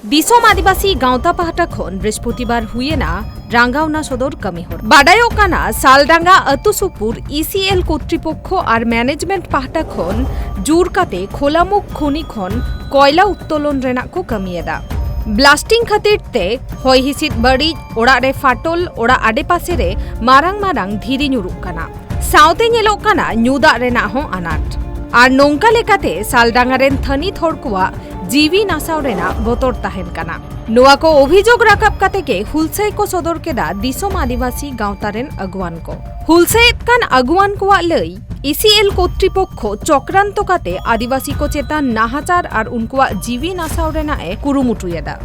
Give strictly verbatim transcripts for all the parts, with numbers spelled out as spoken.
ᱫᱤᱥᱚᱢ ᱟᱹᱫᱤᱵᱟᱹᱥᱤ ᱜᱟᱶᱛᱟ ᱯᱟᱦᱴᱟ ᱠᱷᱚᱱ ᱵᱨᱤᱦᱚᱥᱯᱚᱛᱤᱵᱟᱨ ᱦᱩᱭᱮᱱᱟ ᱨᱟᱸᱜᱟᱣᱱᱟ ᱥᱚᱫᱚᱨ ᱠᱟᱹᱢᱤᱦᱚᱨᱟ᱾ ᱵᱟᱰᱟᱭᱚᱜ ᱠᱟᱱᱟ, ᱥᱟᱞᱰᱟᱸᱜᱟ ᱟᱹᱛᱩ ᱥᱩᱯᱩᱨ ᱤ ᱥᱤ ᱮᱞ ᱠᱚᱨᱛᱨᱤᱯᱚᱠᱠᱷᱚ ᱟᱨ ᱢᱮᱱᱮᱡᱢᱮᱱᱴ ᱯᱟᱦᱴᱟ ᱠᱷᱚᱱ ᱡᱳᱨ ᱠᱟᱛᱮ ᱠᱷᱳᱞᱟᱢᱩᱠᱷ ᱠᱷᱚᱱᱤ ᱠᱷᱚᱱ ᱠᱚᱭᱞᱟ ᱩᱛᱛᱳᱞᱚᱱ ᱨᱮᱱᱟᱜ ᱠᱚ ᱠᱟᱹᱢᱤᱭᱮᱫᱟ᱾ ᱵᱞᱟᱥᱴᱤᱝ ᱠᱷᱟᱹᱛᱤᱨ ᱛᱮ ᱦᱚᱭ ᱦᱤᱸᱥᱤᱫ ᱵᱟᱹᱲᱤᱡ, ᱚᱲᱟᱜ ᱨᱮ ᱯᱷᱟᱴᱚᱞ, ᱚᱲᱟᱜ ᱟᱰᱮᱯᱟᱥᱮ ᱨᱮ ᱢᱟᱨᱟᱝ ᱢᱟᱨᱟᱝ ᱫᱷᱤᱨᱤ ᱧᱩᱨᱩᱜ ᱠᱟᱱᱟ᱾ ᱥᱟᱶᱛᱮ ᱧᱮᱞᱚᱜ ᱠᱟᱱᱟ ᱧᱩ ᱫᱟᱜ ᱨᱮᱱᱟᱜ ᱦᱚᱸ ᱟᱱᱟᱴ᱾ ᱟᱨ ᱱᱚᱝᱠᱟ ᱞᱮᱠᱟᱛᱮ ᱥᱟᱞᱰᱟᱸᱜᱟ ᱨᱮᱱ ᱛᱷᱟᱹᱱᱤᱛ ᱦᱚᱲ ᱠᱚᱣᱟᱜ ᱡᱤᱣᱤ ᱱᱟᱥᱟᱣ ᱨᱮᱱᱟᱜ ᱵᱚᱛᱚᱨ ᱛᱟᱦᱮᱱ ᱠᱟᱱᱟ᱾ ᱱᱚᱣᱟ ᱠᱚ ᱚᱵᱷᱤᱡᱳᱜᱽ ᱨᱟᱠᱟᱵ ᱠᱟᱛᱮ ᱜᱮ ᱦᱩᱞᱥᱟᱹᱭ ᱠᱚ ᱥᱚᱫᱚᱨ ᱠᱮᱫᱟ ᱫᱤᱥᱚᱢ ᱟᱹᱫᱤᱵᱟᱹᱥᱤ ᱜᱟᱶᱛᱟ ᱨᱮᱱ ᱟᱹᱜᱩᱣᱟᱱ ᱠᱚ᱾ ᱦᱩᱞᱥᱟᱹᱭᱮᱫ ᱠᱟᱱ ᱟᱹᱜᱩᱣᱟᱱ ᱠᱚᱣᱟᱜ ᱞᱟᱹᱭ, ᱤ ᱥᱤ ᱮᱞ ᱠᱚᱨᱛᱨᱤᱯᱚᱠᱠᱷᱚ ᱪᱚᱠᱨᱟᱱᱛᱚ ᱠᱟᱛᱮ ᱟᱹᱫᱤᱵᱟᱹᱥᱤ ᱠᱚ ᱪᱮᱛᱟᱱ ᱱᱟᱦᱟᱪᱟᱨ ᱟᱨ ᱩᱱᱠᱩᱣᱟᱜ ᱡᱤᱣᱤ ᱱᱟᱥᱟᱣ ᱨᱮᱱᱟᱜ ᱮ ᱠᱩᱨᱩᱢᱩᱴᱩᱭᱮᱫᱟ᱾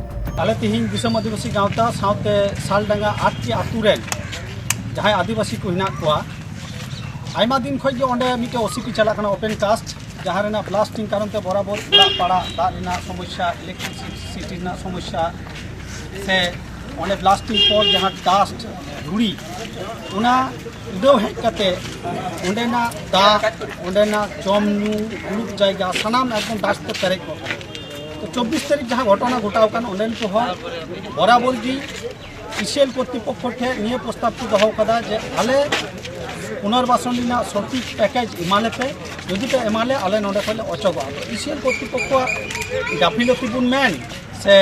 ᱟᱞᱮ ᱛᱮᱦᱮᱧ ᱫᱤᱥᱚᱢ ᱟᱹᱫᱤᱵᱟᱹᱥᱤ ᱜᱟᱶᱛᱟ ᱥᱟᱶᱛᱮ ᱥᱟᱞᱰᱟᱸᱜᱟ ᱟᱴᱴᱤ ᱟᱹᱛᱩ ᱨᱮᱱ ᱡᱟᱦᱟᱸᱭ ᱟᱹᱫᱤᱵᱟᱹᱥᱤ ᱠᱚ ᱦᱮᱱᱟᱜ ᱠᱚᱣᱟ, ᱟᱭᱢᱟ ᱫᱤᱱ ᱠᱷᱚᱱ ᱜᱮ ᱚᱸᱰᱮ ᱢᱤᱫᱴᱮᱱ ᱳ ᱥᱤ ᱯᱤ ᱪᱟᱞᱟᱜ ᱠᱟᱱᱟ, ᱳᱯᱮᱱ ᱠᱟᱥᱴ, ᱡᱟᱦᱟᱸ ᱨᱮᱱᱟᱜ ᱵᱞᱟᱥᱴᱤᱝ ᱠᱟᱨᱚᱱ ᱛᱮ ᱵᱚᱨᱟᱵᱚᱨ ᱚᱲᱟᱜ ᱯᱟᱲᱟᱜ, ᱫᱟᱜ ᱨᱮᱱᱟᱜ ᱥᱚᱢᱚᱥᱥᱟ, ᱤᱞᱮᱠᱴᱨᱤᱥᱤᱴᱤ ᱨᱮᱱᱟᱜ ᱥᱚᱢᱚᱥᱥᱟ, ᱥᱮ ᱚᱸᱰᱮ ᱵᱞᱟᱥᱴᱤᱝ ᱯᱚᱨ ᱡᱟᱦᱟᱸ ᱰᱟᱥᱴ, ᱫᱷᱩᱲᱤ, ᱚᱱᱟ ᱩᱰᱟᱹᱣ ᱦᱮᱡ ᱠᱟᱛᱮ ᱚᱸᱰᱮᱱᱟᱜ ᱫᱟᱜ, ᱚᱸᱰᱮᱱᱟᱜ ᱡᱚᱢ ᱧᱩ, ᱫᱩᱲᱩᱵ ᱡᱟᱭᱜᱟ, ᱥᱟᱱᱟᱢ ᱮᱠᱫᱚᱢ ᱰᱟᱥᱴ ᱛᱮ ᱯᱮᱨᱮᱡ ᱠᱚᱜ ᱠᱟᱱᱟ᱾ ᱛᱚ ᱪᱚᱵᱵᱤᱥ ᱛᱟᱹᱨᱤᱠᱷ ᱡᱟᱦᱟᱸ ᱜᱷᱚᱴᱚᱱᱟ ᱜᱷᱚᱴᱟᱣ ᱠᱟᱱ, ᱚᱸᱰᱮᱱ ᱠᱚ ᱦᱚᱲ ᱵᱚᱨᱟᱵᱚᱨ ᱜᱮ ᱤ ᱥᱤ ᱮᱞ ᱠᱚᱨᱛᱨᱤᱯᱚᱠᱠᱷᱚ ᱴᱷᱮᱱ ᱱᱤᱭᱟᱹ ᱯᱨᱚᱥᱛᱟᱵ ᱠᱚ ᱫᱚᱦᱚ ᱠᱟᱫᱟ ᱡᱮ ᱟᱞᱮ ᱯᱩᱱᱚᱨᱵᱟᱥᱚᱱ ᱨᱮᱱᱟᱜ ᱥᱚᱴᱷᱤᱠ ᱯᱮᱠᱮᱡᱽ ᱮᱢᱟ ᱞᱮᱯᱮ, ᱡᱩᱫᱤ ᱯᱮ ᱮᱢᱟ ᱞᱮᱭᱟ ᱟᱞᱮ ᱱᱚᱸᱰᱮ ᱠᱷᱚᱱ ᱞᱮ ᱚᱪᱚᱜᱚᱜᱼᱟ᱾ ᱛᱚ ᱤ ᱥᱤ ᱮᱞ ᱠᱚᱨᱛᱨᱤᱯᱚᱠᱠᱷᱚᱣᱟᱜ ᱜᱟᱯᱷᱤᱞᱚᱛᱤ ᱵᱚᱱ ᱢᱮᱱ, ᱥᱮ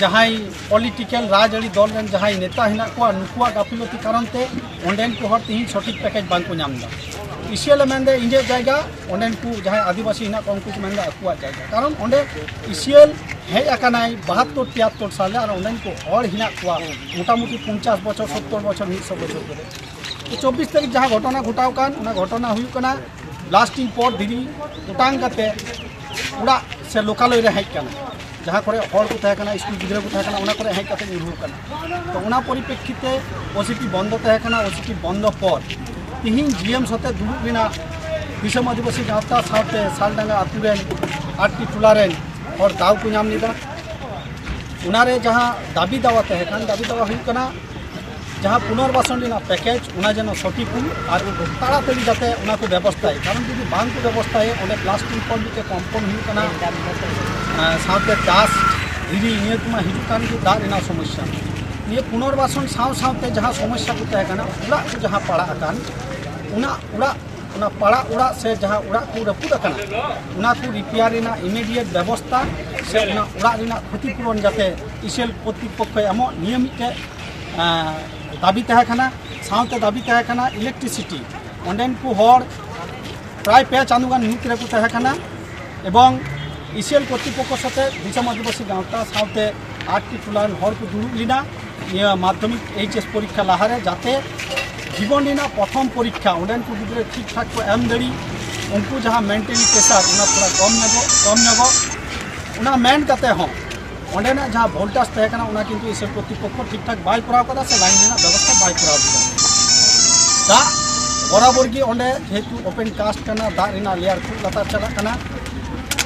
ᱡᱟᱦᱟᱸᱭ ᱯᱚᱞᱤᱴᱤᱠᱮᱞ ᱨᱟᱡᱽᱟᱹᱨᱤ ᱫᱚᱞ ᱨᱮᱱ ᱡᱟᱦᱟᱸᱭ ᱱᱮᱛᱟ ᱦᱮᱱᱟᱜ ᱠᱚᱣᱟ, ᱱᱩᱠᱩᱣᱟᱜ ᱜᱟᱯᱷᱤᱞᱚᱛᱤ ᱠᱟᱨᱚᱱ ᱛᱮ ᱚᱸᱰᱮᱱ ᱠᱚ ᱦᱚᱲ ᱛᱮᱦᱮᱧ ᱥᱚᱴᱷᱤᱠ ᱯᱮᱠᱮᱡᱽ ᱵᱟᱝ ᱠᱚ ᱧᱟᱢ ᱮᱫᱟ᱾ ᱤ ᱥᱤ ᱮᱞ ᱮ ᱢᱮᱱᱫᱟ ᱤᱧᱟᱹᱜ ᱡᱟᱭᱜᱟ, ᱚᱸᱰᱮᱱ ᱠᱚ ᱡᱟᱦᱟᱸᱭ ᱟᱹᱫᱤᱵᱟᱹᱥᱤ ᱦᱮᱱᱟᱜ ᱠᱚᱣᱟ ᱩᱱᱠᱩ ᱠᱚ ᱢᱮᱱᱫᱟ ᱟᱠᱚᱣᱟᱜ ᱡᱟᱭᱜᱟ, ᱠᱟᱨᱚᱱ ᱚᱸᱰᱮ ᱤ ᱥᱤ ᱮᱞ ᱦᱮᱡ ᱟᱠᱟᱱᱟᱭ ᱵᱟᱦᱟᱛᱛᱳᱨ ᱛᱤᱭᱟᱛᱛᱳᱨ ᱥᱟᱞ ᱨᱮ, ᱟᱨ ᱚᱸᱰᱮᱱ ᱠᱚ ᱦᱚᱲ ᱦᱮᱱᱟᱜ ᱠᱚᱣᱟ ᱢᱚᱴᱟᱢᱩᱴᱤ ᱯᱚᱧᱪᱟᱥ ᱵᱚᱪᱷᱚᱨ, ᱥᱚᱛᱛᱚᱨ ᱵᱚᱪᱷᱚᱨ, ᱢᱤᱫ ᱥᱚ ᱵᱚᱪᱷᱚᱨ ᱫᱷᱚᱨᱮ᱾ ᱛᱚ ᱪᱚᱵᱵᱤᱥ ᱛᱟᱹᱨᱤᱠᱷ ᱡᱟᱦᱟᱸ ᱜᱷᱚᱴᱚᱱᱟ ᱜᱷᱚᱴᱟᱣ ᱠᱟᱱ, ᱚᱱᱟ ᱜᱷᱚᱴᱚᱱᱟ ᱦᱩᱭᱩᱜ ᱠᱟᱱᱟ ᱵᱞᱟᱥᱴᱤᱝ ᱯᱚᱨ ᱫᱷᱤᱨᱤ ᱚᱴᱟᱝ ᱠᱟᱛᱮ ᱚᱲᱟᱜ ᱥᱮ ᱞᱳᱠᱟᱞᱚᱭ ᱨᱮ ᱦᱮᱡ ᱠᱟᱱᱟ, ᱡᱟᱦᱟᱸ ᱠᱚᱨᱮ ᱦᱚᱲ ᱠᱚ ᱛᱟᱦᱮᱸ ᱠᱟᱱᱟ, ᱥᱠᱩᱞ ᱜᱤᱫᱽᱨᱟᱹ ᱠᱚ ᱛᱟᱦᱮᱸ ᱠᱟᱱᱟ, ᱚᱱᱟ ᱠᱚᱨᱮ ᱦᱮᱡ ᱠᱟᱛᱮ ᱧᱩᱨᱦᱩ ᱠᱟᱱᱟ᱾ ᱛᱚ ᱚᱱᱟ ᱯᱚᱨᱤᱯᱮᱠᱠᱷᱤᱛᱮ ᱳ ᱥᱤ ᱯᱤ ᱵᱚᱱᱫᱚ ᱛᱟᱦᱮᱸ ᱠᱟᱱᱟ, ᱳ ᱥᱤ ᱯᱤ ᱵᱚᱱᱫᱚ ᱯᱚᱨ ᱛᱤᱦᱤᱧ ᱡᱤ ᱮᱢ ᱥᱟᱛᱮ ᱫᱩᱲᱩᱵ ᱨᱮᱱᱟᱜ ᱫᱤᱥᱚᱢ ᱟᱹᱫᱤᱵᱟᱹᱥᱤ ᱜᱟᱶᱛᱟ ᱥᱟᱶᱛᱮ ᱥᱟᱞᱰᱟᱸᱜᱟ ᱟᱹᱛᱩ ᱨᱮᱱ ᱟᱴᱴᱤ ᱴᱚᱞᱟ ᱨᱮᱱ ᱦᱚᱲ ᱫᱟᱣ ᱠᱚ ᱧᱟᱢ ᱞᱮᱫᱟ᱾ ᱚᱱᱟᱨᱮ ᱡᱟᱦᱟᱸ ᱫᱟᱹᱵᱤ ᱫᱟᱣᱟ ᱛᱟᱦᱮᱸ ᱠᱟᱱ, ᱫᱟᱹᱵᱤ ᱫᱟᱣᱟ ᱦᱩᱭᱩᱜ ᱠᱟᱱᱟ, ᱡᱟᱦᱟᱸ ᱯᱩᱱᱚᱨᱵᱟᱥᱚᱱ ᱨᱮᱱᱟᱜ ᱯᱮᱠᱮᱡᱽ, ᱚᱱᱟ ᱡᱮᱱᱚ ᱥᱚᱴᱷᱤᱠ ᱦᱩᱭᱩᱜ ᱟᱨ ᱛᱟᱲᱟᱛᱟᱲᱤ ᱡᱟᱛᱮ ᱚᱱᱟ ᱠᱚ ᱵᱮᱵᱚᱥᱛᱷᱟᱭ, ᱠᱟᱨᱚᱱ ᱡᱩᱫᱤ ᱵᱟᱝ ᱠᱚ ᱵᱮᱵᱚᱥᱛᱷᱟᱭᱟ, ᱚᱸᱰᱮ ᱵᱞᱟᱥᱴᱤᱝ ᱯᱚᱨ ᱢᱤᱫᱴᱮᱱ ᱠᱚᱢᱯᱚᱱ ᱦᱩᱭᱩᱜ ᱠᱟᱱᱟ, ᱟᱨ ᱥᱟᱶᱛᱮ ᱰᱟᱥᱴ, ᱫᱷᱤᱨᱤ ᱱᱤᱭᱟᱹ ᱠᱚᱢᱟ ᱦᱤᱡᱩᱜ ᱠᱟᱱ ᱜᱮ, ᱫᱟᱜ ᱨᱮᱱᱟᱜ ᱥᱚᱢᱚᱥᱥᱟ᱾ ᱱᱤᱭᱟᱹ ᱯᱩᱱᱚᱨᱵᱟᱥᱚᱱ ᱥᱟᱶ ᱥᱟᱶᱛᱮ ᱡᱟᱦᱟᱸ ᱥᱚᱢᱚᱥᱥᱟ ᱠᱚ ᱛᱟᱦᱮᱸ ᱠᱟᱱᱟ, ᱚᱲᱟᱜ ᱠᱚ ᱡᱟᱦᱟᱸ ᱯᱟᱲᱟᱜ ᱟᱠᱟᱱ, ᱚᱱᱟ ᱚᱲᱟᱜ, ᱚᱱᱟ ᱯᱟᱲᱟᱜ ᱚᱲᱟᱜ ᱥᱮ ᱡᱟᱦᱟᱸ ᱚᱲᱟᱜ ᱠᱚ ᱨᱟᱹᱯᱩᱫ ᱟᱠᱟᱱᱟ, ᱚᱱᱟ ᱠᱚ ᱨᱤᱯᱮᱭᱟᱨ ᱨᱮᱱᱟᱜ ᱤᱢᱤᱰᱤᱭᱮᱴ ᱵᱮᱵᱚᱥᱛᱷᱟ ᱥᱮ ᱚᱱᱟ ᱚᱲᱟᱜ ᱨᱮᱱᱟᱜ ᱠᱷᱚᱛᱤ ᱯᱩᱨᱚᱱ ᱡᱟᱛᱮ ᱤᱥᱮᱞ ᱠᱚᱨᱛᱨᱤᱯᱚᱠᱠᱷᱚᱭ ᱮᱢᱚᱜ, ᱱᱤᱭᱟᱹ ᱢᱤᱫᱴᱮᱡ, ᱟᱸ, ᱫᱟᱹᱵᱤ ᱛᱟᱦᱮᱸ ᱠᱟᱱᱟ᱾ ᱥᱟᱶᱛᱮ ᱫᱟᱹᱵᱤ ᱛᱟᱦᱮᱸ ᱠᱟᱱᱟ ᱤᱞᱮᱠᱴᱨᱤᱥᱤᱴᱤ᱾ ᱚᱸᱰᱮᱱ ᱠᱚ ᱦᱚᱲ ᱯᱨᱟᱭ ᱯᱮ ᱪᱟᱸᱫᱳ ᱜᱟᱱ ᱧᱩᱛ ᱨᱮᱠᱚ ᱛᱟᱦᱮᱸ ᱠᱟᱱᱟ ᱮᱵᱚᱝ ᱤᱥᱤᱮᱞ ᱠᱚᱨᱛᱨᱤᱯᱚᱠᱠᱷᱚ ᱥᱟᱛᱮ ᱫᱤᱥᱚᱢ ᱟᱹᱫᱤᱵᱟᱹᱥᱤ ᱜᱟᱶᱛᱟ ᱥᱟᱶᱛᱮ ᱟᱴ ᱴᱤ ᱴᱚᱞᱟ ᱨᱮᱱ ᱦᱚᱲ ᱠᱚ ᱫᱩᱲᱩᱵ ᱞᱮᱱᱟ ᱱᱤᱭᱟᱹ ᱢᱟᱫᱽᱫᱷᱚᱢᱤᱠ ᱮᱭᱤᱪ ᱮᱥ ᱯᱚᱨᱤᱠᱠᱷᱟ ᱞᱟᱦᱟᱨᱮ, ᱡᱟᱛᱮ ᱡᱤᱵᱚᱱ ᱨᱮᱱᱟᱜ ᱯᱨᱚᱛᱷᱚᱢ ᱯᱚᱨᱤᱠᱠᱷᱟ ᱚᱸᱰᱮᱱ ᱠᱚ ᱜᱤᱫᱽᱨᱟᱹ ᱴᱷᱤᱠ ᱴᱷᱟᱠ ᱠᱚ ᱮᱢ ᱫᱟᱲᱮ, ᱩᱱᱠᱩ ᱡᱟᱦᱟᱸ ᱢᱮᱱᱴᱟᱞᱤ ᱯᱨᱮᱥᱟᱨ ᱚᱱᱟ ᱛᱷᱚᱲᱟ ᱠᱚᱢ ᱧᱚᱜᱚᱜ, ᱠᱚᱢ ᱧᱚᱜᱚᱜ, ᱚᱱᱟ ᱢᱮᱱ ᱠᱟᱛᱮ ᱦᱚᱸ ᱚᱸᱰᱮᱱᱟᱜ ᱡᱟᱦᱟᱸ ᱵᱷᱳᱞᱴᱟᱥ ᱛᱟᱦᱮᱸ ᱠᱟᱱᱟ, ᱚᱱᱟ ᱠᱤᱱᱛᱩ ᱤᱥᱤᱮᱞ ᱠᱚᱨᱛᱨᱤᱯᱚᱠᱠᱷᱚ ᱴᱷᱤᱠ ᱴᱷᱟᱠ ᱵᱟᱭ ᱠᱚᱨᱟᱣ ᱠᱟᱫᱟ ᱥᱮ ᱞᱟᱭᱤᱱ ᱨᱮᱱᱟᱜ ᱵᱮᱵᱚᱥᱛᱷᱟ ᱵᱟᱭ ᱠᱚᱨᱟᱣ ᱠᱟᱫᱟ᱾ ᱫᱟᱜ ᱵᱚᱨᱟᱵᱚᱨ ᱜᱮ ᱚᱸᱰᱮ ᱡᱮᱦᱮᱛᱩ ᱳᱯᱮᱱ ᱠᱟᱥᱴ ᱠᱟᱱᱟ, ᱫᱟᱜ ᱨᱮᱱᱟᱜ ᱞᱮᱭᱟᱨ ᱠᱷᱩᱵ ᱞᱟᱛᱟᱨ ᱪᱟᱞᱟᱜ ᱠᱟᱱᱟ᱾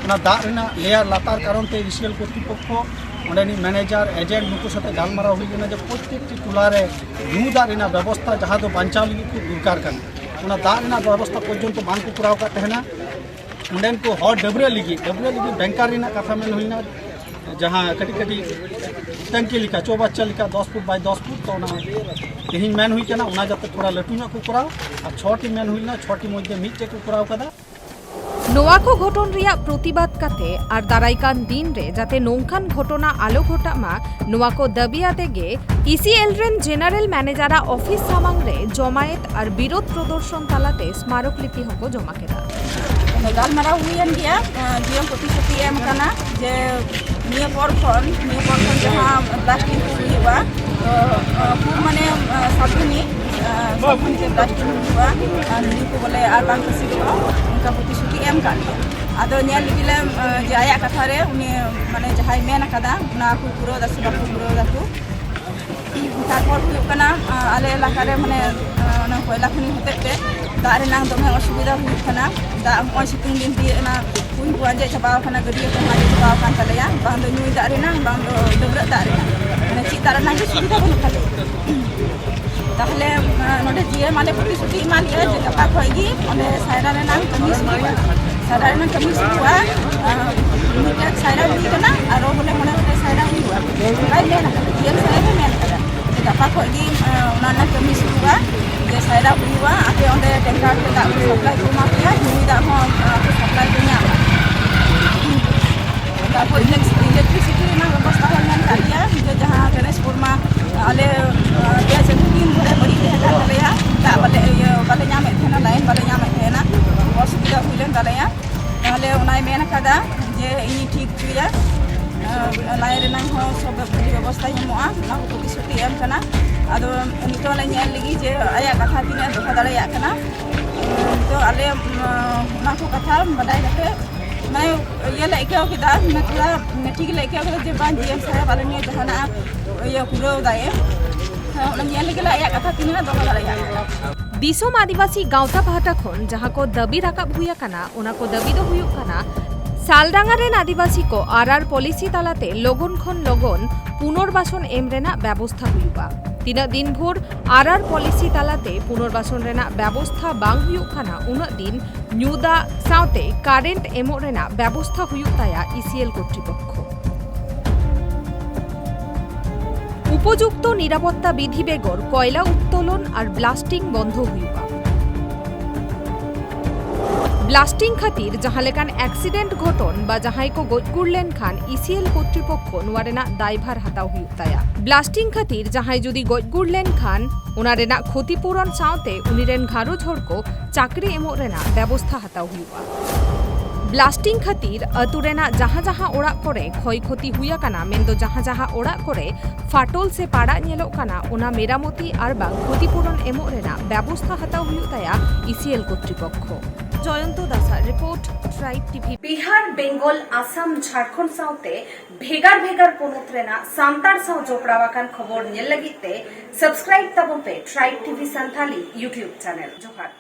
ᱚᱱᱟ ᱫᱟᱜ ᱨᱮᱱᱟᱜ ᱞᱮᱭᱟᱨ ᱞᱟᱛᱟᱨ ᱠᱟᱨᱚᱱ ᱛᱮ ᱤᱥᱤᱮᱞ ᱠᱚᱨᱛᱨᱤᱯᱚᱠᱠᱷᱚ, ᱚᱸᱰᱮᱱᱤᱡ ᱢᱮᱱᱮᱡᱟᱨ, ᱮᱡᱮᱱᱴ, ᱱᱩᱠᱩ ᱥᱟᱛᱮ ᱜᱟᱞᱢᱟᱨᱟᱣ ᱦᱩᱭ ᱞᱮᱱᱟ ᱡᱮ ᱯᱨᱚᱛᱛᱮᱠᱴᱤ ᱴᱚᱞᱟ ᱨᱮ ᱧᱩ ᱫᱟᱜ ᱨᱮᱱᱟᱜ ᱵᱮᱵᱚᱥᱛᱷᱟ, ᱡᱟᱦᱟᱸ ᱫᱚ ᱵᱟᱧᱪᱟᱣ ᱞᱟᱹᱜᱤᱫ ᱠᱷᱩᱵ ᱫᱚᱨᱠᱟᱨ ᱠᱟᱱᱟ, ᱚᱱᱟ ᱫᱟᱜ ᱨᱮᱱᱟᱜ ᱵᱮᱵᱚᱥᱛᱷᱟ ᱯᱚᱨᱡᱚᱱᱛᱚ ᱵᱟᱝ ᱠᱚ ᱠᱚᱨᱟᱣ ᱠᱟᱫ ᱛᱟᱦᱮᱱᱟ᱾ ᱚᱸᱰᱮᱱ ᱠᱚ ᱦᱚᱲ ᱰᱟᱹᱵᱽᱨᱟᱹᱜ ᱞᱟᱹᱜᱤᱫ, ᱰᱟᱹᱵᱽᱨᱟᱹᱜ ᱞᱟᱹᱜᱤᱫ ᱵᱮᱝᱠᱟᱨ ᱨᱮᱱᱟᱜ ᱠᱟᱛᱷᱟ ᱢᱮᱱ ᱦᱩᱭᱱᱟ, ᱡᱟᱦᱟᱸ ᱠᱟᱹᱴᱤᱡ ᱠᱟᱹᱴᱤᱡ ᱴᱮᱝᱠᱤ ᱞᱮᱠᱟ, ᱪᱳ ᱵᱟᱪᱪᱟ ᱞᱮᱠᱟ, ᱫᱚᱥ ᱯᱷᱩᱴ ᱵᱟᱭ ᱫᱚᱥ ᱯᱷᱩᱴ, ᱛᱚ ᱚᱱᱟ ᱛᱮᱦᱮᱧ ᱢᱮᱱ ᱦᱩᱭ ᱠᱟᱱᱟ, ᱚᱱᱟ ᱡᱟᱛᱮ ᱛᱷᱚᱲᱟ ᱞᱟᱹᱴᱩ ᱧᱚᱜ ᱠᱚ ᱠᱚᱨᱟᱣ᱾ ᱟᱨ ᱪᱷᱚᱴᱤ ᱢᱮᱱ ᱦᱩᱭ ᱞᱮᱱᱟ, ᱪᱷᱚᱴᱤ ᱢᱚᱫᱽᱫᱷᱮ ᱢᱤᱫᱴᱮᱡ ᱠᱚ ᱠᱚᱨᱟᱣ ᱠᱟᱫᱟ᱾ ᱱᱚᱣᱟ ᱠᱚ ᱜᱷᱚᱴᱚᱱ ᱨᱮᱭᱟᱜ ᱯᱨᱚᱛᱤᱵᱟᱫ ᱠᱟᱛᱮ ᱟᱨ ᱫᱟᱨᱟᱭ ᱠᱟᱱ ᱫᱤᱱ ᱨᱮ ᱡᱟᱛᱮ ᱱᱚᱝᱠᱟᱱ ᱜᱷᱚᱴᱚᱱᱟ ᱟᱞᱚ ᱜᱷᱚᱴᱟᱜ ᱢᱟ, ᱱᱚᱣᱟ ᱠᱚ ᱫᱟᱹᱵᱤ ᱟᱛᱮ ᱜᱮ ᱤᱥᱤᱮᱞ ᱨᱮᱱ ᱡᱮᱱᱟᱨᱮᱞ ᱢᱮᱱᱮᱡᱟᱨᱟᱜ ᱚᱯᱷᱤᱥ ᱥᱟᱢᱟᱝ ᱨᱮ ᱡᱚᱢᱟᱭᱮᱛ ᱟᱨ ᱵᱤᱨᱳᱫ ᱯᱨᱚᱫᱚᱨᱥᱚᱱ ᱛᱟᱞᱟᱛᱮ ᱥᱢᱟᱨᱚᱠ ᱞᱤᱯᱤ ᱦᱚᱸᱠᱚ ᱡᱚᱢᱟ ᱠᱮᱫᱟ᱾ ᱜᱟᱞᱢᱟᱨᱟᱣ ᱦᱩᱭᱮᱱ ᱜᱮᱭᱟ, ᱡᱤᱭᱚᱱ ᱯᱨᱚᱛᱤᱥᱨᱩᱛᱤ ᱮᱢ ᱠᱟᱱᱟ ᱡᱮ ᱱᱤᱭᱟᱹ ᱯᱚᱨ ᱠᱷᱚᱱ, ᱱᱤᱭᱟᱹ ᱯᱚᱨ ᱠᱷᱚᱱ ᱡᱟᱦᱟᱸ ᱵᱞᱟᱥᱴᱤᱝ ᱠᱚ ᱦᱩᱭᱩᱜᱼᱟ, ᱛᱚ, ᱠᱷᱩᱵ ᱢᱟᱱᱮ, ᱥᱟᱵᱫᱷᱟᱱᱤ, ᱥᱟᱵᱫᱷᱟᱱᱤ ᱛᱮ ᱵᱞᱟᱥᱴᱤᱝ ᱦᱩᱭᱩᱜᱼᱟ, ᱟᱨ ᱱᱤᱭᱟᱹ ᱠᱚ ᱵᱚᱞᱮ ᱟᱨ ᱵᱟᱝ ᱠᱟᱹᱥᱤ ᱦᱩᱭᱩᱜᱼᱟ, ᱚᱱᱠᱟ ᱯᱨᱚᱛᱤᱥᱨᱩᱛᱤ ᱮᱢ ᱠᱟᱜ ᱞᱮᱭᱟ᱾ ᱟᱫᱚ ᱧᱮᱞ ᱞᱮᱜᱮ ᱞᱮ, ᱡᱮ ᱟᱭᱟᱜ ᱠᱟᱛᱷᱟ ᱨᱮ ᱩᱱᱤ, ᱢᱟᱱᱮ, ᱡᱟᱦᱟᱸᱭ ᱢᱮᱱ ᱟᱠᱟᱫᱟ, ᱚᱱᱟ ᱠᱚ ᱯᱩᱨᱟᱹᱣ ᱫᱟ ᱥᱮ ᱵᱟᱠᱚ ᱯᱩᱨᱟᱹᱣ ᱫᱟᱠᱚ᱾ ᱛᱟᱨᱯᱚᱨ ᱦᱩᱭᱩᱜ ᱠᱟᱱᱟ, ᱟᱞᱮ ᱮᱞᱟᱠᱟ ᱨᱮ, ᱢᱟᱱᱮ, ᱚᱱᱟ ᱠᱚᱭᱞᱟ ᱠᱷᱚᱱᱤ ᱦᱚᱛᱮᱡ ᱛᱮ ᱫᱟᱜ ᱨᱮᱱᱟᱜ ᱫᱚᱢᱮ ᱚᱥᱩᱵᱤᱫᱷᱟ ᱦᱩᱭᱩᱜ ᱠᱟᱱᱟ᱾ ᱫᱟᱜ ᱱᱚᱜᱼᱚᱭ ᱥᱤᱛᱩᱝ ᱫᱤᱱ ᱛᱤᱭᱟᱹᱜ ᱮᱱᱟ, ᱠᱩᱧ ᱠᱚ ᱟᱸᱡᱮᱫ ᱪᱟᱵᱟᱣ ᱠᱟᱱᱟ, ᱜᱟᱹᱰᱭᱟᱹ ᱠᱚᱦᱚᱸ ᱟᱸᱡᱮᱫ ᱪᱟᱵᱟᱣ ᱠᱟᱱ ᱛᱟᱞᱮᱭᱟ, ᱵᱟᱝ ᱫᱚ ᱧᱩᱭ ᱫᱟᱜ ᱨᱮᱱᱟᱜ, ᱵᱟᱝ ᱫᱚ ᱰᱟᱹᱵᱽᱨᱟᱹᱜ ᱫᱟᱜ ᱨᱮᱱᱟᱜ, ᱢᱟᱱᱮ ᱪᱮᱫ ᱫᱟᱜ ᱨᱮᱱᱟᱜ ᱜᱮ ᱥᱩᱵᱤᱫᱷᱟ ᱵᱟᱹᱱᱩᱜ ᱛᱟᱞᱮᱭᱟ᱾ ᱛᱟᱦᱞᱮ, ᱱᱚᱰᱮ ᱡᱤ ᱮᱢ ᱟᱞᱮ ᱯᱨᱚᱛᱤᱥᱨᱩᱛᱤ ᱮᱢᱟ ᱞᱮᱭᱟ ᱡᱮ ᱜᱟᱯᱟ ᱠᱷᱚᱡ ᱜᱮ ᱚᱸᱰᱮ ᱥᱟᱭᱨᱟ ᱨᱮᱱᱟᱜ ᱠᱟᱹᱢᱤ ᱥᱩᱨᱩᱜᱼᱟ᱾ ᱥᱟᱭᱨᱟ ᱨᱮᱱᱟᱜ ᱠᱟᱹᱢᱤ ᱥᱩᱨᱩᱜᱼᱟ᱾ ᱟᱨ ᱢᱤᱫᱴᱮᱱ ᱥᱟᱭᱨᱟ ᱦᱩᱭ ᱠᱟᱱᱟ, ᱟᱨᱚ ᱵᱚᱞᱮ ᱢᱚᱬᱮ ᱜᱚᱴᱮᱡ ᱥᱟᱭᱨᱟ ᱦᱩᱭᱩᱜᱼᱟ, ᱚᱱᱠᱟᱭ ᱢᱮᱱ ᱟᱠᱟᱫᱟ, ᱰᱤ ᱮᱢ ᱥᱟᱦᱮᱵ ᱮ ᱢᱮᱱ ᱟᱠᱟᱫᱟ ᱡᱮ ᱜᱟᱯᱟ ᱠᱷᱚᱱ ᱜᱮ, ᱟᱸ, ᱚᱱᱟ ᱨᱮᱱᱟᱜ ᱠᱟᱹᱢᱤ ᱥᱩᱨᱩᱜᱼᱟ, ᱡᱮ ᱥᱟᱭᱨᱟ ᱦᱩᱭᱩᱜᱼᱟ, ᱟᱯᱮ ᱚᱸᱰᱮ ᱴᱮᱝᱠᱟᱨ ᱛᱮ ᱫᱟᱜ ᱠᱚ ᱥᱟᱯᱞᱟᱭ ᱠᱚ ᱮᱢᱟ ᱯᱮᱭᱟ, ᱧᱩᱭ ᱫᱟᱜ ᱦᱚᱸ, ᱟᱸ, ᱥᱟᱯᱞᱟᱭ ᱯᱮ ᱧᱟᱢᱟ᱾ ᱛᱟᱨᱯᱚᱨ ᱤᱞᱮᱠ-, ᱤᱞᱮᱠᱴᱨᱤᱥᱤᱴᱤ ᱨᱮᱱᱟᱜ ᱵᱮᱵᱚᱥᱛᱷᱟ ᱦᱚᱸ ᱢᱮᱱ ᱠᱟᱜ ᱜᱮᱭᱟ, ᱡᱮ ᱡᱟᱦᱟᱸ ᱴᱨᱟᱱᱥᱯᱷᱚᱨᱢᱟᱨ ᱟᱞᱮ, ᱟᱸ, ᱯᱮ ᱪᱟᱸᱫᱳ ᱫᱤᱱ ᱫᱷᱚᱨᱮ ᱵᱟᱹᱲᱤᱡ ᱛᱟᱦᱮᱸ ᱠᱟᱱ ᱛᱟᱞᱮᱭᱟ, ᱫᱟᱜ ᱵᱟᱞᱮ, ᱤᱭᱟᱹ, ᱵᱟᱞᱮ ᱧᱟᱢᱮᱫ ᱛᱟᱦᱮᱱᱟ, ᱞᱟᱭᱤᱱ ᱵᱟᱞᱮ ᱧᱟᱢᱮᱫ ᱛᱟᱦᱮᱱᱟ, ᱚᱥᱩᱵᱤᱫᱷᱟ ᱦᱩᱭ ᱞᱮᱱ ᱛᱟᱞᱮᱭᱟ᱾ ᱛᱟᱦᱞᱮ ᱚᱱᱟᱭ ᱢᱮᱱ ᱟᱠᱟᱫᱟ ᱡᱮ ᱤᱧᱤᱧ ᱴᱷᱤᱠ ᱦᱚᱪᱚᱭᱟ, ᱟᱸ, ᱞᱟᱭᱤᱱ ᱨᱮᱱᱟᱝ ᱦᱚᱸ ᱥᱚᱵ ᱵᱷᱟᱹᱜᱤ ᱵᱮᱵᱚᱥᱛᱷᱟᱭ ᱮᱢᱚᱜᱼᱟ, ᱚᱱᱟ ᱠᱚ ᱯᱨᱚᱛᱤᱥᱨᱩᱛᱤ ᱮᱢ ᱠᱟᱱᱟ᱾ ᱟᱫᱚ ᱱᱤᱛᱚᱜ ᱞᱮ ᱧᱮᱞ ᱞᱮᱜᱮ ᱡᱮ ᱟᱭᱟᱜ ᱠᱟᱛᱷᱟ ᱛᱤᱱᱟᱹᱜ ᱮ ᱫᱚᱦᱚ ᱫᱟᱲᱮᱭᱟᱜ ᱠᱟᱱᱟ᱾ ᱟᱸ, ᱱᱤᱛᱚᱜ ᱟᱞᱮ, ᱟᱸ, ᱚᱱᱟ ᱠᱚ ᱠᱟᱛᱷᱟ ᱵᱟᱰᱟᱭ ᱠᱟᱛᱮ ᱢᱟᱱᱮ ᱤᱭᱟᱹ ᱞᱮ ᱟᱹᱭᱠᱟᱹᱣ ᱠᱮᱫᱟ, ᱢᱟᱱᱮ ᱛᱷᱚᱲᱟ ᱢᱟᱱᱮ ᱴᱷᱤᱠ ᱞᱮ ᱟᱹᱭᱠᱟᱹᱣ ᱠᱮᱫᱟ ᱡᱮ ᱵᱟᱝ, ᱡᱤ ᱮᱢ ᱥᱟᱦᱮᱵᱽ ᱟᱞᱮ ᱱᱤᱭᱟᱹ ᱡᱟᱦᱟᱱᱟᱜ ᱤᱭᱟᱹ ᱯᱩᱨᱟᱹᱣ ᱫᱟᱭ᱾ ᱦᱮᱸ, ᱚᱱᱟ ᱧᱮᱞ ᱞᱟᱹᱜᱤᱫ ᱞᱮ ᱟᱭᱟᱜ ᱠᱟᱛᱷᱟ ᱛᱤᱱᱟᱹᱜ ᱫᱚᱦᱚ ᱫᱟᱲᱮᱭᱟᱜᱼᱟ᱾ ᱫᱤᱥᱚᱢ ᱟᱹᱫᱤᱵᱟᱹᱥᱤ ᱜᱟᱶᱛᱟ ᱯᱟᱦᱴᱟ ᱠᱷᱚᱱ ᱡᱟᱦᱟᱸ ᱠᱚ ᱫᱟᱹᱵᱤ ᱨᱟᱠᱟᱵ ᱦᱩᱭ ᱟᱠᱟᱱᱟ, ᱚᱱᱟ ᱠᱚ ᱫᱟᱹᱵᱤ ᱫᱚ ᱦᱩᱭᱩᱜ ᱠᱟᱱᱟ, ᱥᱟᱞᱰᱟᱸᱜᱟ ᱨᱮᱱ ᱟᱹᱫᱤᱵᱟᱹᱥᱤ ᱠᱚ ᱟᱨ ᱟᱨ ᱯᱚᱞᱤᱥᱤ ᱛᱟᱞᱟᱛᱮ ᱞᱚᱜᱚᱱ ᱠᱷᱚᱱ ᱞᱚᱜᱚᱱ ᱯᱩᱱᱚᱨᱵᱟᱥᱚᱱ ᱮᱢ ᱨᱮᱱᱟᱜ ᱵᱮᱵᱚᱥᱛᱷᱟ ᱦᱩᱭᱩᱜᱼᱟ᱾ ᱛᱤᱱᱟᱹᱜ ᱫᱤᱱ ᱵᱷᱳᱨ ᱟᱨ ᱟᱨ ᱯᱚᱞᱤᱥᱤ ᱛᱟᱞᱟᱛᱮ ᱯᱩᱱᱚᱨᱵᱟᱥᱚᱱ ᱨᱮᱱᱟᱜ ᱵᱮᱵᱚᱥᱛᱷᱟ ᱵᱟᱝ ᱦᱩᱭᱩᱜ ᱠᱟᱱᱟ, ᱩᱱᱟᱹᱜ ᱫᱤᱱ ᱧᱩ ᱫᱟᱜ ᱥᱟᱶᱛᱮ ᱠᱟᱨᱮᱱᱴ ᱮᱢᱚᱜ ᱨᱮᱱᱟᱜ ᱵᱮᱵᱚᱥᱛᱷᱟ ᱦᱩᱭᱩᱜ ᱛᱟᱭᱟ ᱤ ᱥᱤ ᱮᱞ ᱠᱚᱨᱛᱨᱤᱯᱚᱠᱠᱷᱚ᱾ ᱩᱯᱚᱡᱩᱠᱛᱚ ᱱᱤᱨᱟᱯᱚᱛᱛᱟ ᱵᱤᱫᱷᱤ ᱵᱮᱜᱚᱨ ᱠᱚᱭᱞᱟ ᱩᱛᱛᱳᱞᱚᱱ ᱟᱨ ᱵᱞᱟᱥᱴᱤᱝ ᱵᱚᱱᱫᱷᱚ ᱦᱩᱭᱩᱜᱼᱟ᱾ ᱵᱞᱟᱥᱴᱤᱝ ᱠᱷᱟᱹᱛᱤᱨ ᱡᱟᱦᱟᱸ ᱞᱮᱠᱟᱱ ᱮᱠᱥᱤᱰᱮᱱᱴ ᱜᱷᱚᱴᱚᱱ ᱵᱟ ᱡᱟᱦᱟᱸᱭ ᱠᱚ ᱜᱚᱡ ᱜᱩᱨ ᱞᱮᱱᱠᱷᱟᱱ ᱤ ᱥᱤ ᱮᱞ ᱠᱚᱨᱛᱨᱤᱯᱚᱠᱠᱷᱚ ᱱᱚᱣᱟ ᱨᱮᱱᱟᱜ ᱫᱟᱭᱵᱷᱟᱨ ᱦᱟᱛᱟᱣ ᱦᱩᱭᱩᱜ ᱛᱟᱭᱟ᱾ ᱵᱞᱟᱥᱴᱤᱝ ᱠᱷᱟᱹᱛᱤᱨ ᱡᱟᱦᱟᱸᱭ ᱡᱩᱫᱤ ᱜᱚᱡ ᱜᱩᱨ ᱞᱮᱱᱠᱷᱟᱱ ᱚᱱᱟ ᱨᱮᱱᱟᱜ ᱠᱷᱚᱛᱤ ᱯᱩᱨᱚᱱ ᱥᱟᱶᱛᱮ ᱩᱱᱤ ᱨᱮᱱ ᱜᱷᱟᱨᱚᱸᱡᱽ ᱦᱚᱲ ᱠᱚ ᱪᱟᱹᱠᱨᱤ ᱮᱢᱚᱜ ᱨᱮᱱᱟᱜ ᱵᱮᱵᱚᱥᱛᱷᱟ ᱦᱟᱛᱟᱣ ᱦᱩᱭᱩᱜᱼᱟ᱾ ᱵᱞᱟᱥᱴᱤᱝ ᱠᱷᱟᱹᱛᱤᱨ ᱟᱹᱛᱩ ᱨᱮᱱᱟᱜ ᱡᱟᱦᱟᱸ ᱡᱟᱦᱟᱸ ᱚᱲᱟᱜ ᱠᱚᱨᱮ ᱠᱷᱚᱭ ᱠᱷᱚᱛᱤ ᱦᱩᱭ ᱟᱠᱟᱱᱟ, ᱢᱮᱱᱫᱚ ᱡᱟᱦᱟᱸ ᱡᱟᱦᱟᱸ ᱚᱲᱟᱜ ᱠᱚᱨᱮ ᱯᱷᱟᱴᱚᱞ ᱥᱮ ᱯᱟᱲᱟᱜ ᱧᱮᱞᱚᱜ ᱠᱟᱱᱟ, ᱚᱱᱟ ᱢᱮᱨᱟᱢᱚᱛᱤ ᱟᱨ ᱵᱟᱝ ᱠᱷᱚᱛᱤ ᱯᱩᱨᱚᱱ ᱮᱢᱚᱜ ᱨᱮᱱᱟᱜ ᱵᱮᱵᱚᱥᱛᱷᱟ ᱦᱟᱛᱟᱣ ᱦᱩᱭᱩᱜ ᱛᱟᱭᱟ ᱤ ᱥᱤ ᱮᱞ ᱠᱚᱨᱛᱨᱤᱯᱚᱠᱠᱷᱚ᱾ ᱡᱚᱭᱚᱱᱛᱚ ᱫᱟᱥᱟᱜ report, tribe TV. Bihar, Bengal, Assam, Jharkhand ᱥᱟᱶᱛᱮ ᱵᱷᱮᱜᱟᱨ ᱵᱷᱮᱜᱟᱨ ᱯᱚᱱᱚᱛ ᱨᱮᱱᱟᱜ ᱥᱟᱱᱛᱟᱲ ᱥᱟᱶ ᱡᱚᱯᱲᱟᱣ ᱟᱠᱟᱱ ᱠᱷᱚᱵᱚᱨ ᱧᱮᱞ ᱞᱟᱹᱜᱤᱫ ᱛᱮ ᱥᱟᱵᱥᱠᱨᱟᱭᱤᱵ ᱛᱟᱵᱚᱱ ᱯᱮ ᱴᱨᱟᱭᱤᱵᱽ ᱴᱤ ᱵᱷᱤ ᱥᱟᱱᱛᱷᱟᱞᱤ YouTube ᱪᱮᱱᱮᱞ᱾ ᱡᱚᱦᱟᱨ᱾